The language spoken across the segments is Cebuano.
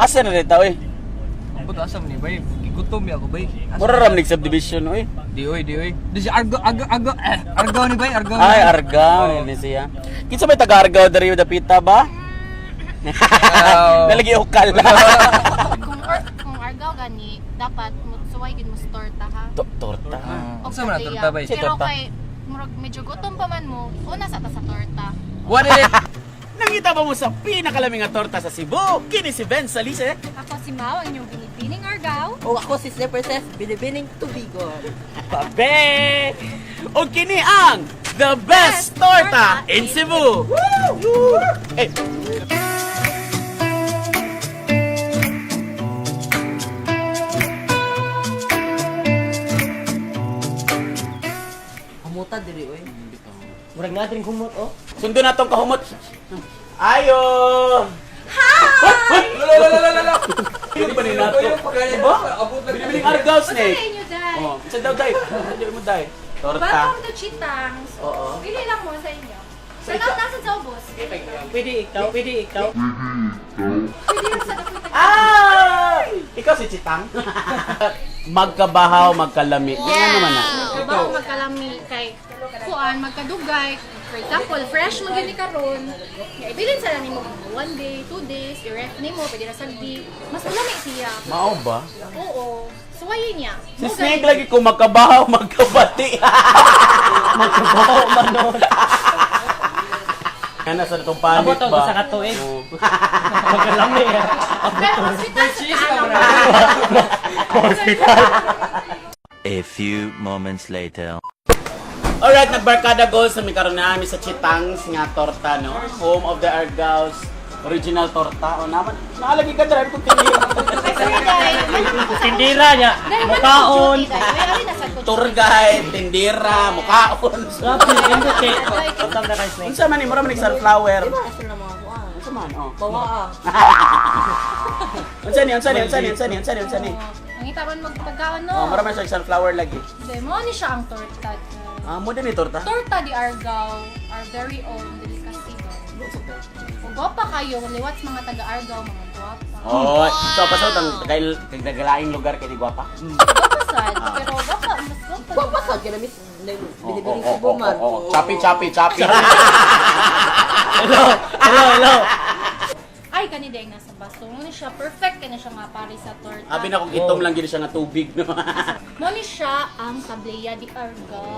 Asa na rita oy? Ambot asa man ni bay. Gigutom ya ako bay. Asa Mura ram nig subdivision oy. Di oy, di oy. Di si Argo Argo Argo eh, Argo ni bay, Argo. Ay, Argao ni siya. Kinsa may taga Argao diri dapita ba? Oh. Nalagi ukal. Kung Argao gani, dapat mo suway gid mo sa torta ha. Torta. Ah, Og Unsa man ang tablea. torta bay? Si Pero torta. kay murag medyo gutom pa man mo, una sa ta sa torta. What is it? Nangita ba mo sa pinakalaming nga torta sa Cebu? Kini si Ben Salise. Ako si Mau, ang inyong binibining Argao. O ako si Slipper Seth, binibining tubigo. Pabe! O kini ang the best torta in Cebu. Woo! Eh, Hamuta diri oy. Murag na rin humot oh. Sundo na tong kahumot. Ayo! Hi! Hindi ba ni nato? Diba? Binibining Argao Sa snake. inyo, Day. Oh, sa daw day. Sa mo day. Torta. Welcome to Chitangs. Oo. Pili lang mo sa inyo. Sa lahat nasa sa ubos. Pwede ikaw, pwede ikaw. Pwede lang sa dapita. Ah! Ikaw si Chitang? Magkabahaw, magkalami. Yeah. Ano naman na? Magkabaho, magkalami kay kuan, magkadugay. For example, fresh man gyud ni karon. Ya ibilin sa nimo one day, 2 days, i-ref nimo pwede ra sagdi. Mas ulami siya. Mao ba? Oo. Suwayin niya. Si Snake lagi ko magkabahaw, magkabati. Magkabaho man nun. Ano sa itong panit Abot ba? og sa katuig. Oo. Magkalami ah. Pero hospital sa taanong. Hospital. A few moments later. Alright, nagbarkada goals na may karon na kami sa Chitangs nga torta, no? Home of the Argaos original torta. O naman, naalagi ka drive kung tinira. Tindira niya. Mukaon. Tour guide, tindira, mukaon. Grabe, indot kay. Utang na kay Snake. Unsa man ni mura man ni sunflower. Asa na mga kuan? Unsa man oh. Bawa ah. Unsa ni, unsa ni, unsa ni, unsa ni, unsa ni, unsa ni. Nangita man magpagkaon no. Oh, mura man siya sunflower lagi. Mo ni siya ang torta. Ah, mo din ni torta. Torta di Argao, our very own delicacy. Kung gwapa kayo, liwat sa mga taga Argao, mga gwapa. Oh, so pasod ang tagalaing lugar kay di gwapa. Gwapa sad, pero gwapa, mas gwapa. Wa pa sa ginamit binibining Cebu man. Oh, Chapi, chapi, chapi. Hello, hello, hello. Ay, kani dayang nasa baso. Mo ni siya, perfect kani siya nga pare sa torta. Abi na kung itom lang gid siya nga tubig no. Mo ni siya ang tableya di Argao.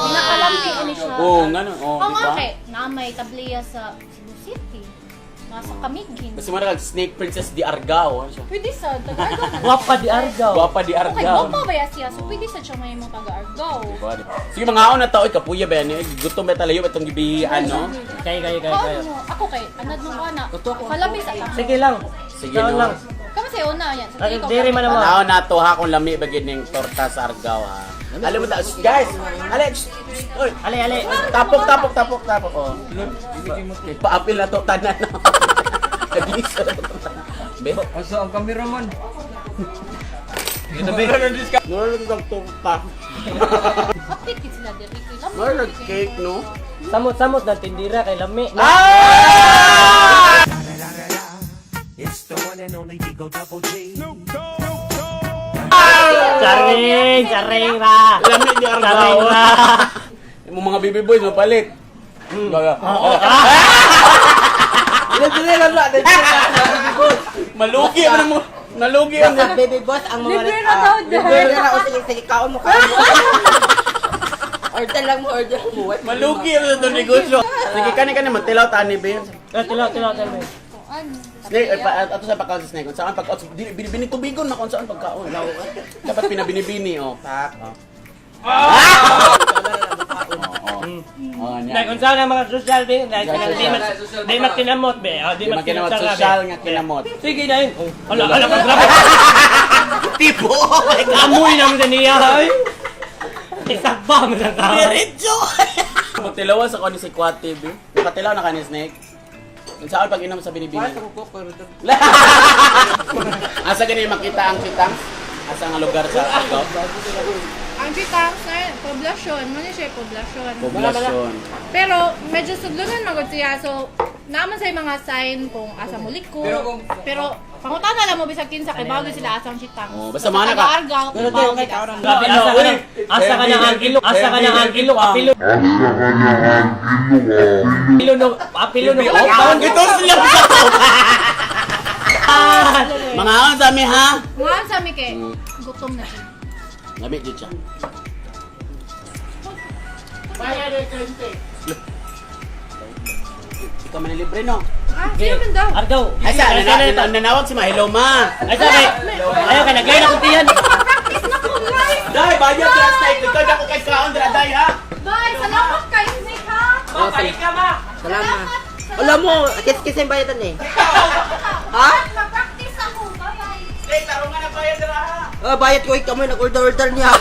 Pinakalampi ni siya. Oo, ngano, oh, Ang di ba? okay, na may tableya sa Cebu City. Nasa Camiguin. Kasi mura kag Snake Princess di Argao. Ano siya? Pwede sa taga Argao. na. Gwapa di Argao. Gwapa di Okay, Argao. gwapa ba ya siya? So pwede sa siya may mga taga Argao. Sige mga na tao, kapuya ba yan? Gutom ba talayo itong gibihan, no? Kay kay kay Kaon kay. mo, ako kay anad mo ana. Kalami sa tao. Sige lang. Sige, Kaon no. lang. Kamo sa una yan. Sa Ay, ikaw, diri man naman. Tanaw na to ha kung lami ba gid ning torta sa Argao ha. Alam mo ta, shh, guys. Ale, shh, shh, oy. Ale ale. Tapok, tapok, tapok, tapok. Oh. Paapil na to tanan. No? Naglisod na to tanan. Be. Asa ang cameraman? Nurag ng torta. Kapit gid sila diri kay lami. Nurag cake, no? Samot-samot na tindira kay lami. Ah! It's the one and only Digo Double G. Charing, charing ra. Lami ni Argao. Charing ra. Yung mga baby boys mapalit. Gaga. Dili lang la, dili lang. Malugi man mo. Nalugi ang Sa baby boss ang mga Libre na daw, Dad. Libre na o sige sige kaon mo kaon mo. Order lang mo, order mo. Malugi ang sa negosyo. Sige kani kani magtilaw tani be. Eh, tilaw, tilaw, tilaw. Kuan. Snake, eh, pa, ato sa pagkaon sa snake. Kung saan pagkaon, binibini tubigon na kung saan pagkaon. Dapat pinabinibini, oh. Pak, oh. Ah! Oh, oh. Oh, Like niya. unsa na mga social be, like di man di man kinamot be. Oh, di Di man man kinamot, kinamot social nga kinamot. Sige na yun. Oh, Ala, ala, grabe. Tipo! Oh my God! Amoy naman sa niya, ay. Isagba mo sa tao. Diretso! Magtilawan sa kani si Kwati, be. Nakatilaw na kani snake. Kung saan pag inom sa binibini. Asa gani makita ang kitang? Asa nga lugar sa Argao? Ang chitangs na poblasyon, mo ni siya poblasyon. Poblasyon. Pero medyo sudlonon magod siya so naaman sa mga sign kung asa mo liko. Pero pangutana lang mo bisag kinsa kay bago sila asang chitangs. Oh, basta mana ka. Taga-Argao, Pero kung bago tayo kay sila kaon asa. Grabe, asa ka ng ang ilong, asa ka ng ang ilong, apilo. Apilo no, apilo no. Oh, ito sila sa Mga on sa mi ha. Mga sa mi kay gutom na siya. Lami jud siya. Ikaw man ang libre no. Ah, sino man daw? Argaw. Ay sa nanawag si Ma. Hello ma. Ay sabi, ayaw ka naglay na kuntihan. Practice na ko live. Dai bayad dra sa ikaw dako kay kaon dra dai ha. Bye, salamat kayo Nick ha. Ma, balik ka ma. Salamat. Wala mo, kis-kis yung bayadan eh. Ha? Ma-practice ako. Bye-bye. Dai tarungan na bayad dra ha. Oh, bayad ko ikaw mo, nag-order-order niya.